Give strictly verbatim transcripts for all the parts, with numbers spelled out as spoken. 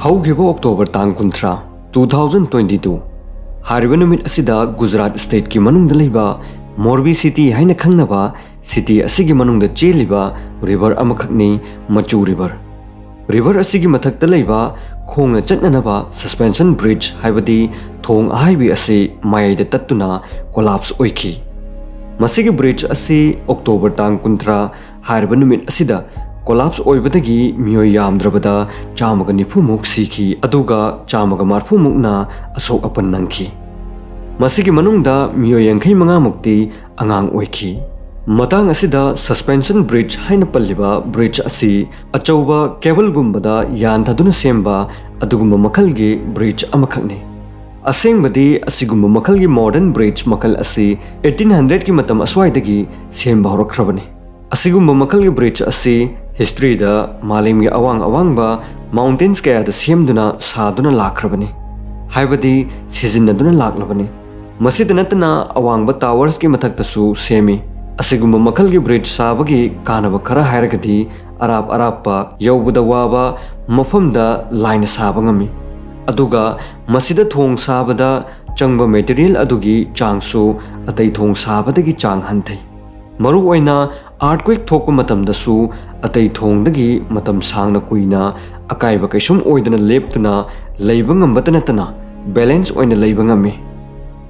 ꯍꯧꯈꯤꯕ ꯑꯣꯛꯇꯣꯕꯔ ꯇꯥꯡ ꯀꯨꯟꯊ꯭ꯔꯥ, two thousand twenty two, ꯍꯥꯏꯔꯤꯕ ꯅꯨꯃꯤꯠ ꯑꯁꯤꯗ ꯒꯨꯖꯔꯥꯠ ꯁ꯭ꯇꯦꯠꯀꯤ ꯃꯅꯨꯡꯗ ꯂꯩꯕ ꯃꯣꯔꯕꯤ ꯁꯤꯇꯤ ꯍꯥꯏꯅ ꯈꯪꯅꯕ ꯁꯤꯇꯤ ꯑꯁꯤꯒꯤ ꯃꯅꯨꯡꯗ ꯆꯦꯜꯂꯤꯕ ꯔꯤꯚꯔ ꯑꯃꯈꯛꯅꯤ, ꯃꯆꯨ ꯔꯤꯚꯔ꯫ ꯔꯤꯚꯔ ꯑꯁꯤꯒꯤ ꯃꯊꯛꯇ ꯂꯩꯕ ꯈꯣꯡꯅ ꯆꯠꯅꯅꯕ ꯁꯁꯄꯦꯟꯁꯟ ꯕ꯭ꯔꯤꯖ, ꯍꯥꯏꯕꯗꯤ ꯊꯣꯡ ꯑꯍꯥꯏꯕꯤ ꯑꯁꯤ ꯃꯌꯥꯏꯗ ꯇꯠꯇꯨꯅ ꯀꯣꯂꯥꯞꯁ ꯑꯣꯏꯈꯤ꯫ ꯃꯁꯤꯒꯤ ꯕ꯭ꯔꯤꯖ ꯑꯁꯤ ꯑꯣꯛꯇꯣꯕꯔ ꯇꯥꯡ ꯀꯨꯟꯊ꯭ꯔꯥ ꯍꯥꯏꯔꯤꯕ ꯅꯨꯃꯤꯠ ꯑꯁꯤꯗ ꯀꯣꯂꯥꯞꯁ ꯑꯣꯏꯕꯗꯒꯤ ꯃꯤꯑꯣꯏ ꯌꯥꯝꯗ꯭ꯔꯕꯗ ꯆꯥꯝꯃꯒ ꯅꯤꯐꯨ ꯃꯨꯛ ꯁꯤꯈꯤ, ꯑꯗꯨꯒ ꯆꯥꯝꯃꯒ ꯃꯔꯤꯐꯨ ꯃꯨꯛꯅ ꯑꯁꯣꯛ ꯑꯄꯟ ꯅꯪꯈꯤ꯫ ꯃꯁꯤꯒꯤ ꯃꯅꯨꯡꯗ ꯃꯤꯑꯣꯏ ꯌꯥꯡꯈꯩ ꯃꯉꯥ ꯃꯨꯛꯇꯤ ꯑꯉꯥꯡ ꯑꯣꯏꯈꯤ꯫ ꯃꯇꯥꯡ ꯑꯁꯤꯗ ꯁꯁꯄꯦꯟꯁꯟ ꯕ꯭ꯔꯤꯖ ꯍꯥꯏꯅ ꯄꯜꯂꯤꯕ ꯕ꯭ꯔꯤꯖ ꯑꯁꯤ ꯑꯆꯧꯕ ꯀꯦꯕꯜꯒꯨꯝꯕꯗ ꯌꯥꯟꯊꯗꯨꯅ ꯁꯦꯝꯕ ꯑꯗꯨꯒꯨꯝꯕ ꯃꯈꯜꯒꯤ ꯕ꯭ꯔꯤꯖ ꯑꯃꯈꯛꯅꯤ꯫ ꯑꯁꯦꯡꯕꯗꯤ ꯑꯁꯤꯒꯨꯝꯕ ꯃꯈꯜꯒꯤ ꯃꯣꯗꯔꯟ ꯕ꯭ꯔꯤꯖ ꯃꯈꯜ ꯑꯁꯤ eighteen hundred ꯀꯤ ꯃꯇꯝ ꯑꯁ꯭ꯋꯥꯏꯗꯒꯤ ꯁꯦꯝꯕ ꯍꯧꯔꯛꯈ꯭ꯔꯕꯅꯤ꯫ ꯑꯁꯤꯒꯨꯝꯕ ꯃꯈꯜꯒꯤ ꯕ꯭ꯔꯤꯖ ꯑꯁꯤ ꯍꯤꯁꯇ꯭ꯔꯤꯗ ꯃꯥꯂꯦꯝꯒꯤ ꯑꯋꯥꯡ ꯑꯋꯥꯡꯕ ꯃꯥꯎꯟꯇꯦꯟꯁ ꯀꯌꯥꯗ ꯁꯦꯝꯗꯨꯅ ꯁꯥꯗꯨꯅ ꯂꯥꯛꯈ꯭ꯔꯕꯅꯤ, ꯍꯥꯏꯕꯗꯤ ꯁꯤꯖꯤꯟꯅꯗꯨꯅ ꯂꯥꯛꯂꯕꯅꯤ꯫ ꯃꯁꯤꯗ ꯅꯠꯇꯅ ꯑꯋꯥꯡꯕ ꯇꯥꯋꯔꯁꯀꯤ ꯃꯊꯛꯇꯁꯨ ꯁꯦꯝꯃꯤ꯫ ꯑꯁꯤꯒꯨꯝꯕ ꯃꯈꯜꯒꯤ ꯕ꯭ꯔꯤꯖ ꯁꯥꯕꯒꯤ ꯀꯥꯟꯅꯕ ꯈꯔ ꯍꯥꯏꯔꯒꯗꯤ, ꯑꯔꯥꯞ ꯑꯔꯥꯞꯄ ꯌꯧꯕꯗ ꯋꯥꯕ ꯃꯐꯝꯗ ꯂꯥꯏꯅ ꯁꯥꯕ ꯉꯝꯃꯤ꯫ ꯑꯗꯨꯒ ꯃꯁꯤꯗ ꯊꯣꯡ ꯁꯥꯕꯗ ꯆꯪꯕ ꯃꯦꯇꯔꯤꯌꯦꯜ ꯑꯗꯨꯒꯤ ꯆꯥꯡꯁꯨ ꯑꯇꯩ ꯊꯣꯡ ꯁꯥꯕꯗꯒꯤ ꯆꯥꯡ ꯍꯟꯊꯩ꯫ ꯃꯔꯨꯑꯣꯏꯅ ꯑꯥꯔꯠꯀ꯭ꯋꯦꯛ ꯊꯣꯛꯄ ꯃꯇꯝꯗꯁꯨ ꯑꯇꯩ ꯊꯣꯡꯗꯒꯤ ꯃꯇꯝ ꯁꯥꯡꯅ ꯀꯨꯏꯅ ꯑꯀꯥꯏꯕ ꯀꯩꯁꯨꯝ ꯑꯣꯏꯗꯅ ꯂꯦꯞꯇꯨꯅ ꯂꯩꯕ ꯉꯝꯕꯇ ꯅꯠꯇꯅ ꯕꯦꯂꯦꯟꯁ ꯑꯣꯏꯅ ꯂꯩꯕ ꯉꯝꯃꯤ꯫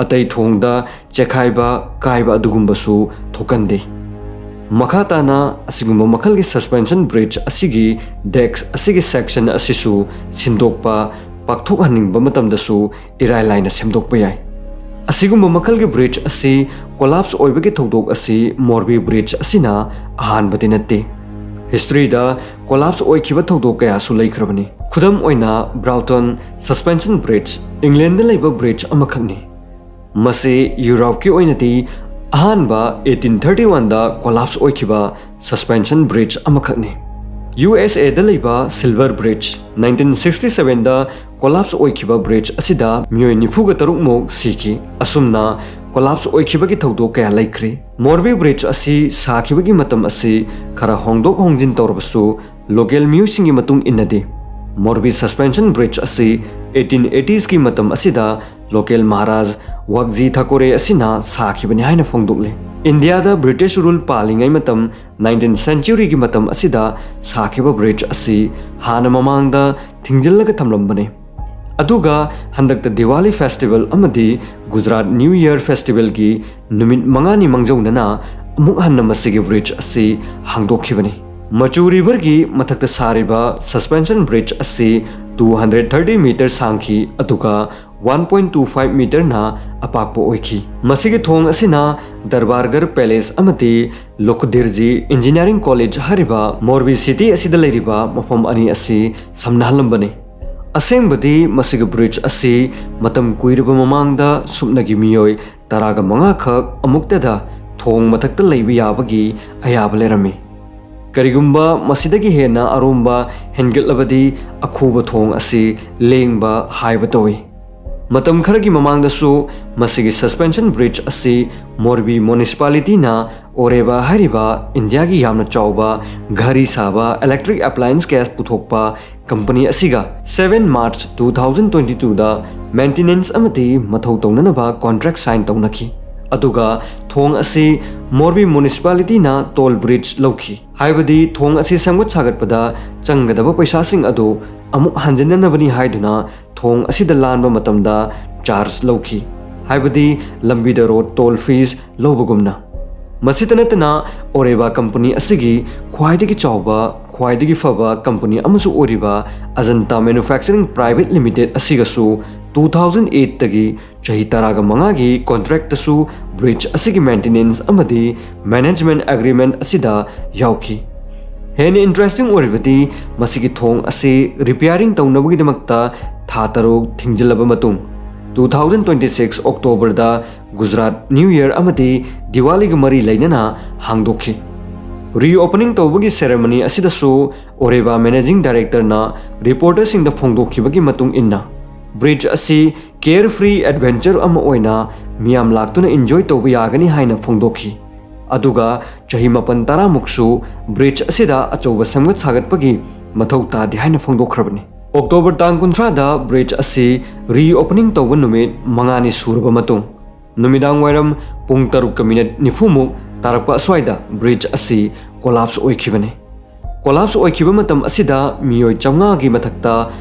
ꯑꯇꯩ ꯊꯣꯡꯗ ꯆꯦꯈꯥꯏꯕ, ꯀꯥꯏꯕ ꯑꯗꯨꯒꯨꯝꯕꯁꯨ ꯊꯣꯛꯀꯟꯗꯦ꯫ ꯃꯈꯥ ꯇꯥꯅ ꯑꯁꯤꯒꯨꯝꯕ ꯃꯈꯜꯒꯤ ꯁꯁꯄꯦꯟꯁꯟ ꯕ꯭ꯔꯤꯖ ꯑꯁꯤꯒꯤ ꯗꯦꯛꯁ ꯑꯁꯤꯒꯤ ꯁꯦꯛꯁꯟ ꯑꯁꯤꯁꯨ ꯁꯤꯟꯗꯣꯛꯄ, ꯄꯥꯛꯊꯣꯛꯍꯟꯅꯤꯡꯕ ꯃꯇꯝꯗꯁꯨ ꯏꯔꯥꯏ ꯂꯥꯏꯅ ꯁꯦꯝꯗꯣꯛꯄ ꯌꯥꯏ꯫ ꯑꯁꯤꯒꯨꯝꯕ ꯃꯈꯜꯒꯤ ꯕ꯭ꯔꯤꯖ ꯑꯁꯤ ꯀꯣꯂꯥꯞꯁ ꯑꯣꯏꯕꯒꯤ ꯊꯧꯗꯣꯛ ꯑꯁꯤ ꯃꯣꯔꯕꯤ ꯕ꯭ꯔꯤꯖ ꯑꯁꯤꯅ ꯑꯍꯥꯟꯕꯗꯤ ꯅꯠꯇꯦ꯫ ꯍꯤꯁꯇ꯭ꯔꯤꯗ ꯀꯣꯂꯥꯞꯁ ꯑꯣꯏꯈꯤꯕ ꯊꯧꯗꯣꯛ ꯀꯌꯥꯁꯨ ꯂꯩꯈ꯭ꯔꯕꯅꯤ꯫ ꯈꯨꯗꯝ ꯑꯣꯏꯅ, ꯕ꯭ꯔꯥꯎꯇꯟ ꯁꯁꯄꯦꯟꯁꯟ ꯕ꯭ꯔꯤꯖ, ꯏꯪꯂꯦꯟꯗ ꯂꯩꯕ ꯕ꯭ꯔꯤꯖ ꯑꯃꯈꯛꯅꯤ꯫ ꯃꯁꯤ ꯌꯨꯔꯣꯞꯀꯤ ꯑꯣꯏꯅꯗꯤ ꯑꯍꯥꯟꯕ eighteen thirty one ꯗ ꯀꯣꯂꯥꯞꯁ ꯑꯣꯏꯈꯤꯕ ꯁꯁꯄꯦꯟꯁꯟ ꯕ꯭ꯔꯤꯖ ꯑꯃꯈꯛꯅꯤ꯫ ꯌꯨ ꯑꯦꯁ ꯑꯦꯗ ꯂꯩꯕ silver bridge, nineteen sixty seven ꯗ ꯀꯣꯂꯥꯞꯁ ꯑꯣꯏꯈꯤꯕ ꯕ꯭ꯔꯤꯖ ꯑꯁꯤꯗ ꯃꯤꯑꯣꯏ ꯅꯤꯐꯨꯒ ꯇꯔꯨꯛ ꯃꯨꯛ ꯁꯤꯈꯤ꯫ ꯑꯁꯨꯝꯅ ꯀꯣꯂꯥꯞꯁ ꯑꯣꯏꯈꯤꯕꯒꯤ ꯊꯧꯗꯣꯛ ꯀꯌꯥ ꯂꯩꯈ꯭ꯔꯦ꯫ ꯃꯣꯔꯕꯤ ꯕ꯭ꯔꯤꯖ ꯑꯁꯤ ꯁꯥꯈꯤꯕꯒꯤ ꯃꯇꯝ ꯑꯁꯤ ꯈꯔ ꯍꯣꯡꯗꯣꯛ ꯍꯣꯡꯖꯤꯟ ꯇꯧꯔꯕꯁꯨ, ꯂꯣꯀꯦꯜ ꯃꯤꯑꯣꯏꯁꯤꯡꯒꯤ ꯃꯇꯨꯡ ꯏꯟꯅꯗꯤ, ꯃꯣꯔꯕꯤ Suspension Bridge ꯑꯁꯤ eighteen eighties ꯀꯤ ꯃꯇꯝ ꯑꯁꯤꯗ local ꯃꯍꯥꯔꯥꯖ ꯋꯥꯒꯖꯤ ꯊꯥꯀꯣꯔꯦ ꯑꯁꯤꯅ ꯁꯥꯈꯤꯕꯅꯤ ꯍꯥꯏꯅ ꯐꯣꯡꯗꯣꯛꯂꯤ꯫ ꯏꯟꯗꯤꯌꯥꯗ ꯕ꯭ꯔꯤꯇꯤꯁ rule ꯄꯥꯜꯂꯤꯉꯩ ꯃꯇꯝ nineteenth century ꯒꯤ ꯃꯇꯝ ꯑꯁꯤꯗ ꯁꯥꯈꯤꯕ bridge ꯑꯁꯤ ꯍꯥꯟꯅ ꯃꯃꯥꯡꯗ ꯊꯤꯡꯖꯤꯜꯂꯒ ꯊꯝꯂꯝꯕꯅꯤ꯫ ꯑꯗꯨꯒ ꯍꯟꯗꯛꯇ ꯗꯤꯋꯥꯂꯤ festival ꯑꯃꯗꯤ ꯒꯨꯖꯔꯥꯠ New Year festival ꯒꯤ ꯅꯨꯃꯤꯠ ꯃꯉꯥꯅꯤ ꯃꯥꯡꯖꯧꯅꯅ ꯑꯃꯨꯛ ꯍꯟꯅ ꯃꯁꯤꯒꯤ bridge ꯑꯁꯤ ꯍꯥꯡꯗꯣꯛꯈꯤꯕꯅꯤ꯫ ꯃꯆꯨ river ꯒꯤ ꯃꯊꯛꯇ ꯁꯥꯔꯤꯕ Suspension Bridge ꯑꯁꯤ two hundred thirty meter ꯁꯥꯡꯈꯤ, ꯑꯗꯨꯒ one point two five meter ꯅ ꯑꯄꯥꯛꯄ ꯑꯣꯏꯈꯤ꯫ ꯃꯁꯤꯒꯤ ꯊꯣꯡ ꯑꯁꯤꯅ ꯗꯔꯕꯥꯔꯒꯔ Palace ꯑꯃꯗꯤ ꯂꯣꯈꯗꯤꯔꯖꯤ Engineering College ꯍꯥꯏꯔꯤꯕ ꯃꯣꯔꯕꯤ city ꯑꯁꯤꯗ ꯂꯩꯔꯤꯕ ꯃꯐꯝ ꯑꯅꯤ ꯑꯁꯤ ꯁꯝꯅꯍꯜꯂꯝꯕꯅꯤ꯫ ꯑꯁꯦꯡꯕꯗꯤ ꯃꯁꯤꯒꯤ bridge ꯑꯁꯤ ꯃꯇꯝ ꯀꯨꯏꯔꯕ ꯃꯃꯥꯡꯗ ꯁꯨꯞꯅꯒꯤ ꯃꯤꯑꯣꯏ ꯇꯔꯥꯒ ꯃꯉꯥ ꯈꯛ ꯑꯃꯨꯛꯇꯗ ꯊꯣꯡ ꯃꯊꯛꯇ ꯂꯩꯕ ꯌꯥꯕꯒꯤ ꯑꯌꯥꯕ ꯂꯩꯔꯝꯃꯤ꯫ ꯀꯔꯤꯒꯨꯝꯕ ꯃꯁꯤꯗꯒꯤ ꯍꯦꯟꯅ ꯑꯔꯣꯝꯕ ꯍꯦꯟꯒꯠꯂꯕꯗꯤ ꯑꯈꯨꯕ ꯊꯣꯡ ꯑꯁꯤ ꯂꯦꯡꯕ ꯍꯥꯏꯕ ꯇꯧꯏ꯫ ꯃꯇꯝ ꯈꯔꯒꯤ ꯃꯃꯥꯡꯗꯁꯨ ꯃꯁꯤꯒꯤ Suspension Bridge ꯑꯁꯤ ꯃꯣꯔꯕꯤ Municipality ꯅ ꯑꯣꯔꯦꯕꯥ ꯍꯥꯏꯔꯤꯕ ꯏꯟꯗꯤꯌꯥꯒꯤ ꯌꯥꯝꯅ ꯆꯥꯎꯕ ꯘꯔꯤ ꯁꯥꯕ electric appliance gas ꯄꯨꯊꯣꯛꯄ company ꯑꯁꯤꯒ seven March two thousand twenty two ꯗ maintenance ꯑꯃꯗꯤ ꯃꯊꯧ ꯇꯧꯅꯅꯕ contract sign ꯇꯧꯅꯈꯤ꯫ ꯑꯗꯨꯒ ꯊꯣꯡ ꯑꯁꯤ ꯃꯣꯔꯕꯤ Municipality ꯅ toll bridge ꯂꯧꯈꯤ, ꯍꯥꯏꯕꯗꯤ ꯊꯣꯡ ꯑꯁꯤ ꯁꯦꯝꯒꯠ ꯁꯥꯒꯠꯄꯗ ꯆꯪꯒꯗꯕ ꯄꯩꯁꯥꯁꯤꯡ ꯑꯗꯨ ꯑꯃꯨꯛ ꯍꯟꯖꯤꯟꯅꯅꯕꯅꯤ ꯍꯥꯏꯗꯨꯅ ꯊꯣꯡ ꯑꯁꯤꯗ ꯂꯥꯟꯕ ꯃꯇꯝꯗ charge ꯂꯧꯈꯤ, ꯍꯥꯏꯕꯗꯤ ꯂꯝꯕꯤꯗ road toll fees ꯂꯧꯕꯒꯨꯝꯅ꯫ ꯃꯁꯤꯇ ꯅꯠꯇꯅ ꯑꯣꯔꯦꯕꯥ company ꯑꯁꯤꯒꯤ ꯈ꯭ꯋꯥꯏꯗꯒꯤ ꯆꯥꯎꯕ, ꯈ꯭ꯋꯥꯏꯗꯒꯤ ꯐꯕ company ꯑꯃꯁꯨ ꯑꯣꯏꯔꯤꯕ Ajanta Manufacturing Private Limited ꯑꯁꯤꯒꯁꯨ two thousand eight ꯇꯒꯤ ꯆꯍꯤ ꯇꯔꯥꯒ ꯃꯉꯥꯒꯤ contract ꯇꯁꯨ bridge ꯑꯁꯤꯒꯤ maintenance ꯑꯃꯗꯤ management agreement ꯑꯁꯤꯗ ꯌꯥꯎꯈꯤ꯫ ꯍꯦꯟꯅ interesting ꯑꯣꯏꯔꯤꯕꯗꯤ ꯃꯁꯤꯒꯤ ꯊꯣꯡ ꯑꯁꯤ repairing ꯇꯧꯅꯕꯒꯤꯗꯃꯛꯇ ꯊꯥ ꯇꯔꯨꯛ ꯊꯤꯡꯖꯤꯜꯂꯕ ꯃꯇꯨꯡ two thousand twenty six October ꯗ ꯒꯨꯖꯔꯥꯠ New Year ꯑꯃꯗꯤ ꯗꯤꯋꯥꯂꯤꯒ ꯃꯔꯤ ꯂꯩꯅꯅ ꯍꯥꯡꯗꯣꯛꯈꯤ꯫ Reopening ꯇꯧꯕꯒꯤ ceremony ꯑꯁꯤꯗꯁꯨ ꯑꯣꯔꯦꯕꯥ Managing Director ꯅ reporter ꯁꯤꯡꯗ ꯐꯣꯡꯗꯣꯛꯈꯤꯕꯒꯤ ꯃꯇꯨꯡ ꯏꯟꯅ, bridge ꯑꯁꯤ carefree adventure ꯑꯃ ꯑꯣꯏꯅ ꯃꯤꯌꯥꯝ ꯂꯥꯛꯇꯨꯅ enjoy ꯇꯧꯕ ꯌꯥꯒꯅꯤ ꯍꯥꯏꯅ ꯐꯣꯡꯗꯣꯛꯈꯤ꯫ ꯑꯗꯨꯒ ꯆꯍꯤ ꯃꯥꯄꯟ ꯇꯔꯥꯃꯨꯛꯁꯨ bridge ꯑꯁꯤꯗ ꯑꯆꯧꯕ ꯁꯦꯝꯒꯠ ꯁꯥꯒꯠꯄꯒꯤ ꯃꯊꯧ ꯇꯥꯗꯦ ꯍꯥꯏꯅ ꯐꯣꯡꯗꯣꯛꯈ꯭ꯔꯕꯅꯤ꯫ ꯑꯣꯛꯇꯣꯕꯔ ꯇꯥꯡ ꯀꯨꯟꯊ꯭ꯔꯥꯗ ꯕ꯭ꯔꯤꯖ ꯑꯁꯤ ꯔꯤꯑꯣꯄꯅꯤꯡ ꯇꯧꯕ ꯅꯨꯃꯤꯠ ꯃꯉꯥꯅꯤ ꯁꯨꯔꯕ ꯃꯇꯨꯡ, ꯅꯨꯃꯤꯗꯥꯡ ꯋꯥꯏꯔꯝ ꯄꯨꯡ ꯇꯔꯨꯛꯀ ꯃꯤꯅꯠ ꯅꯤꯐꯨꯃꯨꯛ ꯇꯥꯔꯛꯄ ꯑꯁ꯭ꯋꯥꯏꯗ ꯕ꯭ꯔꯤꯖ ꯑꯁꯤ ꯀꯣꯂꯥꯞꯁ ꯑꯣꯏꯈꯤꯕꯅꯤ꯫ ꯀꯣꯂꯥꯞꯁ ꯑꯣꯏꯈꯤꯕ ꯃꯇꯝ ꯑꯁꯤꯗ ꯃꯤꯑꯣꯏ ꯆꯥꯝꯃꯉꯥꯒꯤ ꯃꯊꯛꯇ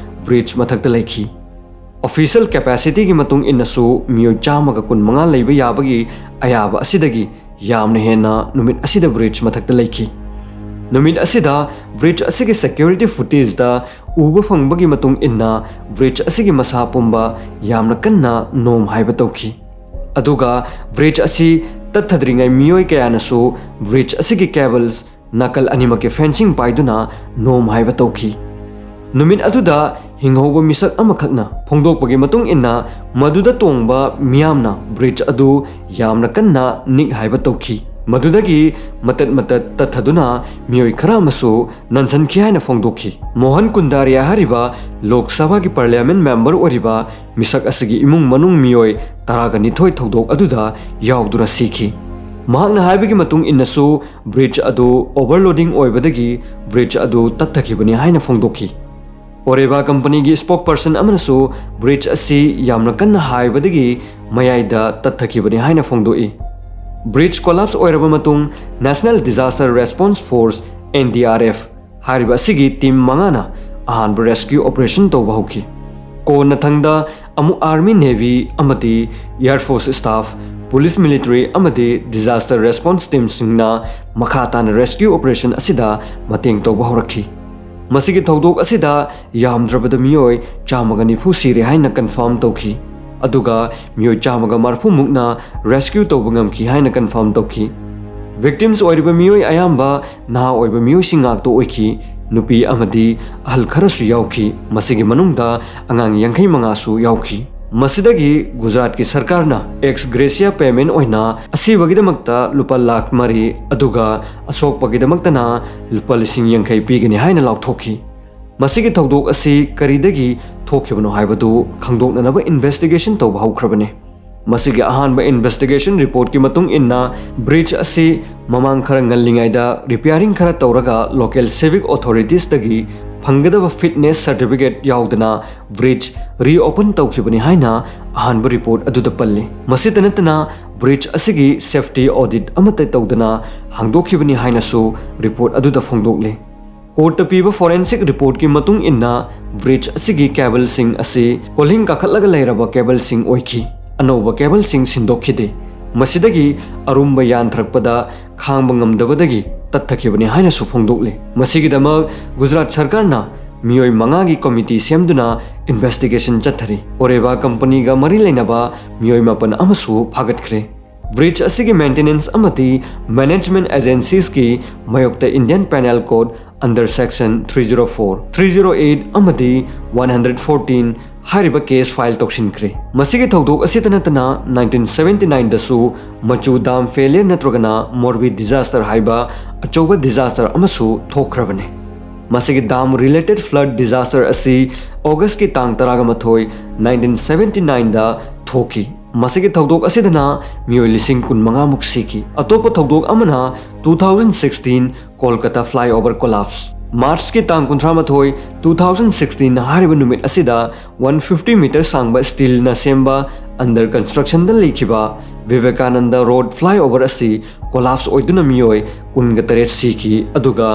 ꯕ꯭ꯔꯤꯖ ꯃꯊꯛꯇ ꯂꯩꯈꯤ꯫ ꯑꯣꯐꯤꯁꯤꯌꯦꯜ ꯀꯦꯄꯥꯁꯤꯇꯤꯒꯤ ꯃꯇꯨꯡ ꯏꯟꯅꯁꯨ ꯃꯤꯑꯣꯏ ꯆꯥꯝꯃꯒ ꯀꯨꯟꯃꯉꯥ ꯂꯩꯕ ꯌꯥꯕꯒꯤ ꯑꯌꯥꯕ ꯑꯁꯤꯗꯒꯤ ꯌꯥꯝꯅ ꯍꯦꯟꯅ ꯅꯨꯃꯤꯠ ꯑꯁꯤꯗ ꯕ꯭ꯔꯤꯖ ꯃꯊꯛꯇ ꯂꯩꯈꯤ꯫ ꯅꯨꯃꯤꯠ ꯑꯁꯤꯗ ꯕ꯭ꯔꯤꯖ ꯑꯁꯤꯒꯤ ꯁꯦꯀ꯭ꯌꯨꯔꯤꯇꯤ ꯐꯨꯇꯦꯖꯇ ꯎꯕ ꯐꯪꯕꯒꯤ ꯃꯇꯨꯡ ꯏꯟꯅ ꯕ꯭ꯔꯤꯖ ꯑꯁꯤꯒꯤ ꯃꯁꯥ ꯄꯨꯝꯕ ꯌꯥꯝꯅ ꯀꯟꯅ ꯅꯣꯝ ꯍꯥꯏꯕ ꯇꯧꯈꯤ꯫ ꯑꯗꯨꯒ ꯕ꯭ꯔꯤꯖ ꯑꯁꯤ ꯇꯠꯊꯗ꯭ꯔꯤꯉꯩ ꯃꯤꯑꯣꯏ ꯀꯌꯥꯅꯁꯨ ꯕ꯭ꯔꯤꯖ ꯑꯁꯤꯒꯤ ꯀꯦꯕꯜꯁ ꯅꯥꯀꯜ ꯑꯅꯤꯃꯛꯀꯤ ꯐꯦꯟꯁꯤꯡ ꯄꯥꯏꯗꯨꯅ ꯅꯣꯝ ꯍꯥꯏꯕ ꯇꯧꯈꯤ꯫ ꯅꯨꯃꯤꯠ ꯑꯗꯨꯗ ꯍꯤꯡꯍꯧꯕ ꯃꯤꯁꯛ ꯑꯃꯈꯛꯅ ꯐꯣꯡꯗꯣꯛꯄꯒꯤ ꯃꯇꯨꯡ ꯏꯟꯅ, ꯃꯗꯨꯗ ꯇꯣꯡꯕ ꯃꯤꯌꯥꯝꯅ ꯕ꯭ꯔꯤꯖ ꯑꯗꯨ ꯌꯥꯝꯅ ꯀꯟꯅ ꯅꯤꯛ ꯍꯥꯏꯕ ꯇꯧꯈꯤ꯫ ꯃꯗꯨꯗꯒꯤ ꯃꯇꯠ ꯃꯇꯠ ꯇꯠꯊꯗꯨꯅ ꯃꯤꯑꯣꯏ ꯈꯔ ꯑꯃꯁꯨ ꯅꯟꯁꯟꯈꯤ ꯍꯥꯏꯅ ꯐꯣꯡꯗꯣꯛꯈꯤ꯫ ꯃꯣꯍꯟ ꯀꯨꯟꯗꯥꯔꯤꯌꯥ ꯍꯥꯏꯔꯤꯕ ꯂꯣꯛ ꯁꯚꯥꯒꯤ ꯄꯥꯔꯂꯤꯌꯥꯃꯦꯟ ꯃꯦꯝꯕꯔ ꯑꯣꯏꯔꯤꯕ ꯃꯤꯁꯛ ꯑꯁꯤꯒꯤ ꯏꯃꯨꯡ ꯃꯅꯨꯡ ꯃꯤꯑꯣꯏ ꯇꯔꯥꯒ ꯅꯤꯊꯣꯏ ꯊꯧꯗꯣꯛ ꯑꯗꯨꯗ ꯌꯥꯎꯗꯨꯅ ꯁꯤꯈꯤ꯫ ꯃꯍꯥꯛꯅ ꯍꯥꯏꯕꯒꯤ ꯃꯇꯨꯡ ꯏꯟꯅꯁꯨ, ꯕ꯭ꯔꯤꯖ ꯑꯗꯨ ꯑꯣꯚꯔꯂꯣꯗꯤꯡ ꯑꯣꯏꯕꯗꯒꯤ ꯕ꯭ꯔꯤꯖ ꯑꯗꯨ ꯇꯠꯊꯈꯤꯕꯅꯤ ꯍꯥꯏꯅ ꯐꯣꯡꯗꯣꯛꯈꯤ꯫ ꯑꯣꯔꯦꯕꯥ ꯀꯝꯄꯅꯤꯒꯤ ꯁ꯭ꯄꯣꯛꯄꯔꯁꯟ ꯑꯃꯅꯁꯨ ꯕ꯭ꯔꯤꯖ ꯑꯁꯤ ꯌꯥꯝꯅ ꯀꯟꯅ ꯍꯥꯏꯕꯗꯒꯤ ꯃꯌꯥꯏꯗ ꯇꯠꯊꯈꯤꯕꯅꯤ ꯍꯥꯏꯅ ꯐꯣꯡꯗꯣꯛꯏ꯫ ꯕ꯭ꯔꯤꯖ ꯀꯣꯂꯥꯞꯁ ꯑꯣꯏꯔꯕ ꯃꯇꯨꯡ, national disaster response force, N D R F, ꯍꯥꯏꯔꯤꯕ ꯑꯁꯤꯒꯤ ꯇꯤꯝ ꯃꯉꯥꯅ ꯑꯍꯥꯟꯕ ꯔꯦꯁꯀ꯭ꯌꯨ ꯑꯣꯄꯔꯦꯁꯟ ꯇꯧꯕ ꯍꯧꯈꯤ꯫ ꯀꯣꯟꯅꯊꯪꯗ ꯑꯃꯨꯛ ꯑꯥꯔꯃꯤ, ꯅꯦꯚꯤ ꯑꯃꯗꯤ air force staff, police, military ꯑꯃꯗꯤ ꯗꯤꯖꯥꯁꯇꯔ ꯔꯦꯁꯄꯣꯟꯁ ꯇꯤꯝꯁꯤꯡꯅ ꯃꯈꯥ ꯇꯥꯅ ꯔꯦꯁꯀ꯭ꯌꯨ ꯑꯣꯄꯔꯦꯁꯟ ꯑꯁꯤꯗ ꯃꯇꯦꯡ ꯇꯧꯕ ꯍꯧꯔꯛꯈꯤ꯫ ꯃꯁꯤꯒꯤ ꯊꯧꯗꯣꯛ ꯑꯁꯤꯗ ꯌꯥꯝꯗ꯭ꯔꯕꯗ ꯃꯤꯑꯣꯏ ꯆꯥꯝꯃꯒ ꯅꯤꯐꯨ ꯁꯤꯔꯦ ꯍꯥꯏꯅ ꯀꯟꯐꯥꯔꯝ ꯇꯧꯈꯤ, ꯑꯗꯨꯒ ꯃꯤꯑꯣꯏ ꯆꯥꯝꯃꯒ ꯃꯔꯤꯐꯨ ꯃꯨꯛꯅ ꯔꯦꯁꯀ꯭ꯌꯨ ꯇꯧꯕ ꯉꯝꯈꯤ ꯍꯥꯏꯅ ꯀꯟꯐꯥꯔꯝ ꯇꯧꯈꯤ꯫ ꯚꯤꯛꯇꯤꯝꯁ ꯑꯣꯏꯔꯤꯕ ꯃꯤꯑꯣꯏ ꯑꯌꯥꯝꯕ ꯅꯍꯥ ꯑꯣꯏꯕ ꯃꯤꯑꯣꯏꯁꯤꯡ ꯉꯥꯛꯇ ꯑꯣꯏꯈꯤ꯫ ꯅꯨꯄꯤ ꯑꯃꯗꯤ ꯑꯍꯜ ꯈꯔꯁꯨ ꯌꯥꯎꯈꯤ꯫ ꯃꯁꯤꯒꯤ ꯃꯅꯨꯡꯗ ꯑꯉꯥꯡ ꯌꯥꯡꯈꯩ ꯃꯉꯥꯁꯨ ꯌꯥꯎꯈꯤ꯫ ꯃꯁꯤꯗꯒꯤ ꯒꯨꯖꯔꯥꯠꯀꯤ ꯁꯔꯀꯥꯔꯅ ꯑꯦꯛꯁ ꯒ꯭ꯔꯦꯁꯤꯌꯥ ꯄꯦꯃꯦꯟ ꯑꯣꯏꯅ ꯑꯁꯤꯕꯒꯤꯗꯃꯛꯇ ꯂꯨꯄꯥ ꯂꯥꯈ ꯃꯔꯤ, ꯑꯗꯨꯒ ꯑꯁꯣꯛꯄꯒꯤꯗꯃꯛꯇꯅ ꯂꯨꯄꯥ ꯂꯤꯁꯤꯡ ꯌꯥꯡꯈꯩ ꯄꯤꯒꯅꯤ ꯍꯥꯏꯅ ꯂꯥꯎꯊꯣꯛꯈꯤ꯫ ꯃꯁꯤꯒꯤ ꯊꯧꯗꯣꯛ ꯑꯁꯤ ꯀꯔꯤꯗꯒꯤ ꯊꯣꯛꯈꯤꯕꯅꯣ ꯍꯥꯏꯕꯗꯨ ꯈꯪꯗꯣꯛꯅꯅꯕ ꯏꯟꯚꯦꯁꯇꯤꯒꯦꯁꯟ ꯇꯧꯕ ꯍꯧꯈ꯭ꯔꯕꯅꯤ꯫ ꯃꯁꯤꯒꯤ ꯑꯍꯥꯟꯕ ꯏꯟꯚꯦꯁꯇꯤꯒꯦꯁꯟ ꯔꯤꯄꯣꯔꯠꯀꯤ ꯃꯇꯨꯡ ꯏꯟꯅ, ꯕ꯭ꯔꯤꯖ ꯑꯁꯤ ꯃꯃꯥꯡ ꯈꯔ ꯉꯜꯂꯤꯉꯩꯗ ꯔꯤꯄꯤꯌꯥꯔꯤꯡ ꯈꯔ ꯇꯧꯔꯒ ꯂꯣꯀꯦꯜ ꯁꯤꯚꯤꯛ ꯑꯣꯊꯣꯔꯤꯇꯤꯁꯇꯒꯤ ꯐꯪꯒꯗꯕ ꯐꯤꯠꯅꯦꯁ ꯁꯔꯇꯤꯐꯤꯀꯦꯠ ꯌꯥꯎꯗꯅ ꯕ꯭ꯔꯤꯖ ꯔꯤꯑꯣꯄꯟ ꯇꯧꯈꯤꯕꯅꯤ ꯍꯥꯏꯅ ꯑꯍꯥꯟꯕ ꯔꯤꯄꯣꯔꯠ ꯑꯗꯨꯗ ꯄꯜꯂꯤ꯫ ꯃꯁꯤꯇ ꯅꯠꯇꯅ, ꯕ꯭ꯔꯤꯖ ꯑꯁꯤꯒꯤ ꯁꯦꯐꯇꯤ ꯑꯣꯗꯤꯠ ꯑꯃꯠꯇ ꯇꯧꯗꯅ ꯍꯥꯡꯗꯣꯛꯈꯤꯕꯅꯤ ꯍꯥꯏꯅꯁꯨ ꯔꯤꯄꯣꯔꯠ ꯑꯗꯨꯗ ꯐꯣꯡꯗꯣꯛꯂꯤ꯫ ꯀꯣꯔꯠꯇ ꯄꯤꯕ ꯐꯣꯔꯦꯟꯁꯤꯛ ꯔꯤꯄꯣꯔꯠꯀꯤ ꯃꯇꯨꯡ ꯏꯟꯅ, ꯕ꯭ꯔꯤꯖ ꯑꯁꯤꯒꯤ ꯀꯦꯕꯜꯁꯤꯡ ꯑꯁꯤ ꯀꯣꯜꯍꯤꯡ ꯀꯥꯈꯠꯂꯒ ꯂꯩꯔꯕ ꯀꯦꯕꯜꯁꯤꯡ ꯑꯣꯏꯈꯤ꯫ ꯑꯅꯧꯕ ꯀꯦꯕꯜꯁꯤꯡ ꯁꯤꯟꯗꯣꯛꯈꯤꯗꯦ꯫ ꯃꯁꯤꯗꯒꯤ ꯑꯔꯨꯝꯕ ꯌꯥꯟꯊꯔꯛꯄꯗ ꯈꯥꯡꯕ ꯉꯝꯗꯕꯗꯒꯤ ꯇꯠꯊꯈꯤꯕꯅꯤ ꯍꯥꯏꯅꯁꯨ ꯐꯣꯡꯗꯣꯛꯂꯤ꯫ ꯃꯁꯤꯒꯤꯗꯃꯛ ꯒꯨꯖꯔꯥꯠ ꯁꯔꯀꯥꯔꯅ ꯃꯤꯑꯣꯏ ꯃꯉꯥꯒꯤ ꯀꯣꯃꯤꯇꯤ ꯁꯦꯝꯗꯨꯅ ꯏꯟꯚꯦꯁꯇꯤꯒꯦꯁꯟ ꯆꯠꯊꯔꯤ꯫ ꯑꯣꯔꯦꯕꯥ ꯀꯝꯄꯅꯤꯒ ꯃꯔꯤ ꯂꯩꯅꯕ ꯃꯤꯑꯣꯏ ꯃꯥꯄꯟ ꯑꯃꯁꯨ ꯐꯥꯒꯠꯈ꯭ꯔꯦ꯫ ꯕ꯭ꯔꯤꯖ ꯑꯁꯤꯒꯤ ꯃꯦꯟꯇꯦꯅꯦꯟꯁ ꯑꯃꯗꯤ ꯃꯦꯅꯦꯖꯃꯦꯟꯠ ꯑꯦꯖꯦꯟꯁꯤꯁꯀꯤ ꯃꯥꯌꯣꯛꯇ Indian panel code under section three zero four, three zero eight ꯑꯃꯗꯤ one hundred fourteen ꯍꯥꯏꯔꯤꯕ ꯀꯦꯁ ꯐꯥꯏꯜ ꯇꯧꯁꯤꯟꯈ꯭ꯔꯦ꯫ ꯃꯁꯤꯒꯤ ꯊꯧꯗꯣꯛ ꯑꯁꯤꯇ ꯅꯠꯇꯅ, nineteen seventy nineꯗꯁꯨ ꯃꯆꯨ ꯗꯥꯝ ꯐꯦꯂꯤꯌꯔ ꯅꯠꯇ꯭ꯔꯒꯅ ꯃꯣꯔꯕꯤ ꯗꯤꯖꯥꯁꯇꯔ ꯍꯥꯏꯕ ꯑꯆꯧꯕ ꯗꯤꯖꯥꯁꯇꯔ ꯑꯃꯁꯨ ꯊꯣꯛꯈ꯭ꯔꯕꯅꯤ꯫ ꯃꯁꯤꯒꯤ ꯗꯥꯝ ꯔꯤꯂꯦꯇꯦꯗ ꯐ꯭ꯂꯗ ꯗꯤꯖꯥꯁꯇꯔ ꯑꯁꯤ ꯑꯣꯒꯁꯀꯤ ꯇꯥꯡ ꯇꯔꯥꯃꯥꯊꯣꯏ, nineteen seventy nineꯗ ꯊꯣꯛꯈꯤ꯫ ꯃꯁꯤꯒꯤ ꯊꯧꯗꯣꯛ ꯑꯁꯤꯗꯅ ꯃꯤꯑꯣꯏ ꯂꯤꯁꯤꯡ ꯀꯨꯟꯃꯉꯥꯃꯨꯛ ꯁꯤꯈꯤ꯫ ꯑꯇꯣꯞꯄ ꯊꯧꯗꯣꯛ ꯑꯃꯅ two thousand sixteen Kolkata flyover collapse꯫ ꯃꯥꯔꯆꯀꯤ ꯇꯥꯡ ꯀꯨꯟꯊ꯭ꯔꯥꯃꯥꯊꯣꯏ, two thousand sixteen ꯍꯥꯏꯔꯤꯕ ꯅꯨꯃꯤꯠ ꯑꯁꯤꯗ one fifty meter ꯁꯥꯡꯕ ꯁ꯭ꯇꯤꯜꯅ ꯁꯦꯝꯕ under constructionꯗ ꯂꯩꯈꯤꯕ ꯚꯤꯚꯦꯀꯥꯅꯟꯗ ꯔꯣꯗ flyover ꯑꯁꯤ collapse ꯑꯣꯏꯗꯨꯅ ꯃꯤꯑꯣꯏ ꯀꯨꯟꯒ ꯇꯔꯦꯠ ꯁꯤꯈꯤ, ꯑꯗꯨꯒ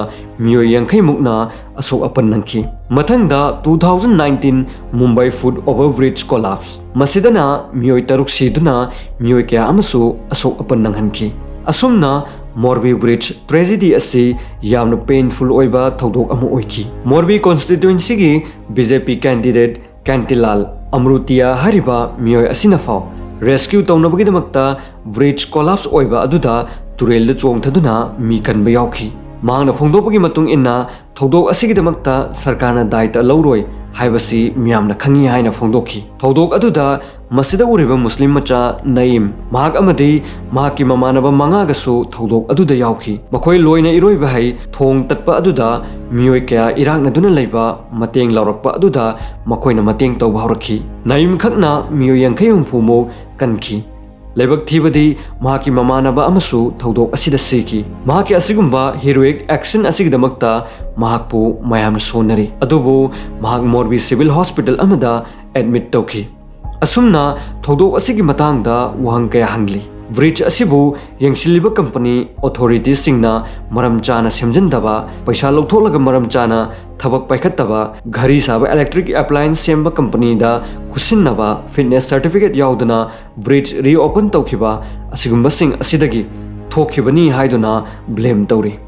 ꯃꯤꯑꯣꯏ ꯌꯥꯡꯈꯩ ꯃꯨꯛꯅ ꯑꯁꯣꯛ ꯑꯄꯟ ꯅꯪꯈꯤ꯫ ꯃꯊꯪꯗ two thousand nineteen Mumbai foot over bridge collapse꯫ ꯃꯁꯤꯗꯅ ꯃꯤꯑꯣꯏ ꯇꯔꯨꯛ ꯁꯤꯗꯨꯅ ꯃꯤꯑꯣꯏ ꯀꯌꯥ ꯑꯃꯁꯨ ꯑꯁꯣꯛ ꯑꯄꯟ ꯅꯪꯍꯟꯈꯤ꯫ ꯑꯁꯨꯝꯅ ꯃꯣꯔꯕꯤ ꯕ꯭ꯔꯤꯖ ꯇ꯭ꯔꯦꯖꯦꯗꯤ ꯑꯁꯤ ꯌꯥꯝꯅ ꯄꯦꯟꯐꯨꯜ ꯑꯣꯏꯕ ꯊꯧꯗꯣꯛ ꯑꯃ ꯑꯣꯏꯈꯤ꯫ ꯃꯣꯔꯕꯤ ꯀꯣꯟꯁꯇꯤꯇ꯭ꯋꯦꯟꯁꯤꯒꯤ ꯕꯤ ꯖꯦ ꯄꯤ ꯀꯦꯟꯗꯤꯗꯦꯠ ꯀꯥꯟꯇꯤꯂꯥꯜ ꯑꯃ꯭ꯔꯨꯇꯤꯌꯥ ꯍꯥꯏꯔꯤꯕ ꯃꯤꯑꯣꯏ ꯑꯁꯤꯅ ꯐꯥꯎ ꯔꯦꯁꯀ꯭ꯌꯨ ꯇꯧꯅꯕꯒꯤꯗꯃꯛꯇ ꯕ꯭ꯔꯤꯖ ꯀꯣꯂꯥꯞꯁ ꯑꯣꯏꯕ ꯑꯗꯨꯗ ꯇꯨꯔꯦꯜꯗ ꯆꯣꯡꯊꯗꯨꯅ ꯃꯤ ꯀꯟꯕ ꯌꯥꯎꯈꯤ꯫ ꯃꯍꯥꯛꯅ ꯐꯣꯡꯗꯣꯛꯄꯒꯤ ꯃꯇꯨꯡ ꯏꯟꯅ, ꯊꯧꯗꯣꯛ ꯑꯁꯤꯒꯤꯗꯃꯛꯇ ꯁꯔꯀꯥꯔꯅ ꯗꯥꯏꯇ ꯂꯧꯔꯣꯏ ꯍꯥꯏꯕꯁꯤ ꯃꯤꯌꯥꯝꯅ ꯈꯪꯏ ꯍꯥꯏꯅ ꯐꯣꯡꯗꯣꯛꯈꯤ꯫ ꯊꯧꯗꯣꯛ ꯑꯗꯨꯗ ꯃꯁꯤꯗ ꯎꯔꯤꯕ ꯃꯨꯁꯂꯤꯝ ꯃꯆꯥ ꯅꯌꯤꯝ, ꯃꯍꯥꯛ ꯑꯃꯗꯤ ꯃꯍꯥꯛꯀꯤ ꯃꯃꯥꯟꯅꯕ ꯃꯉꯥꯒꯁꯨ ꯊꯧꯗꯣꯛ ꯑꯗꯨꯗ ꯌꯥꯎꯈꯤ꯫ ꯃꯈꯣꯏ ꯂꯣꯏꯅ ꯏꯔꯣꯏꯕ ꯍꯩ꯫ ꯊꯣꯡ ꯇꯠꯄ ꯑꯗꯨꯗ ꯃꯤꯑꯣꯏ ꯀꯌꯥ ꯏꯔꯥꯛꯅꯗꯨꯅ ꯂꯩꯕ ꯃꯇꯦꯡ ꯂꯥꯎꯔꯛꯄ ꯑꯗꯨꯗ ꯃꯈꯣꯏꯅ ꯃꯇꯦꯡ ꯇꯧꯕ ꯍꯧꯔꯛꯈꯤ꯫ ꯅꯌꯤꯝ ꯈꯛꯅ ꯃꯤꯑꯣꯏ ꯌꯥꯡꯈꯩ ꯍꯨꯝꯐꯨ ꯃꯨꯛ ꯀꯟꯈꯤ꯫ ꯂꯥꯏꯕꯛ ꯊꯤꯕꯗꯤ, ꯃꯍꯥꯛꯀꯤ ꯃꯃꯥꯟꯅꯕ ꯑꯃꯁꯨ ꯊꯧꯗꯣꯛ ꯑꯁꯤꯗ ꯁꯤꯈꯤ꯫ ꯃꯍꯥꯛꯀꯤ ꯑꯁꯤꯒꯨꯝꯕ heroic action ꯑꯁꯤꯒꯤꯗꯃꯛꯇ ꯃꯍꯥꯛꯄꯨ ꯃꯌꯥꯝꯅ ꯁꯣꯟꯅꯔꯤ꯫ ꯑꯗꯨꯕꯨ ꯃꯍꯥꯛ ꯃꯣꯔꯕꯤ ꯁꯤꯚꯤꯜ ꯍꯣꯁꯄꯤꯇꯥꯜ ꯑꯃꯗ ꯑꯦꯗꯃꯤꯠ ꯇꯧꯈꯤ꯫ ꯑꯁꯨꯝꯅ ꯊꯧꯗꯣꯛ ꯑꯁꯤꯒꯤ ꯃꯇꯥꯡꯗ ꯋꯥꯍꯪ ꯀꯌꯥ ꯍꯪꯂꯤ꯫ ꯕ꯭ꯔꯤꯖ ꯑꯁꯤꯕꯨ ꯌꯦꯡꯁꯤꯜꯂꯤꯕ ꯀꯝꯄꯅꯤ ꯑꯣꯊꯣꯔꯤꯇꯤꯁꯤꯡꯅ ꯃꯔꯝ ꯆꯥꯅ ꯁꯦꯝꯖꯤꯟꯗꯕ, ꯄꯩꯁꯥ ꯂꯧꯊꯣꯛꯂꯒ ꯃꯔꯝ ꯆꯥꯅ ꯊꯕꯛ ꯄꯥꯏꯈꯠꯇꯕ, ꯘꯔꯤ ꯁꯥꯕ ꯏꯂꯦꯛꯇ꯭ꯔꯤꯛ ꯑꯦꯄ꯭ꯂꯥꯌꯦꯟꯁ ꯁꯦꯝꯕ ꯀꯝꯄꯅꯤꯗ ꯈꯨꯠꯁꯤꯟꯅꯕ, ꯐꯤꯠꯅꯦꯁ ꯁꯔꯇꯤꯐꯤꯀꯦꯠ ꯌꯥꯎꯗꯅ ꯕ꯭ꯔꯤꯖ ꯔꯤꯑꯣꯄꯟ ꯇꯧꯈꯤꯕ ꯑꯁꯤꯒꯨꯝꯕꯁꯤꯡ ꯑꯁꯤꯗꯒꯤ ꯊꯣꯛꯈꯤꯕꯅꯤ ꯍꯥꯏꯗꯨꯅ ꯕ꯭ꯂꯦꯝ ꯇꯧꯔꯤ꯫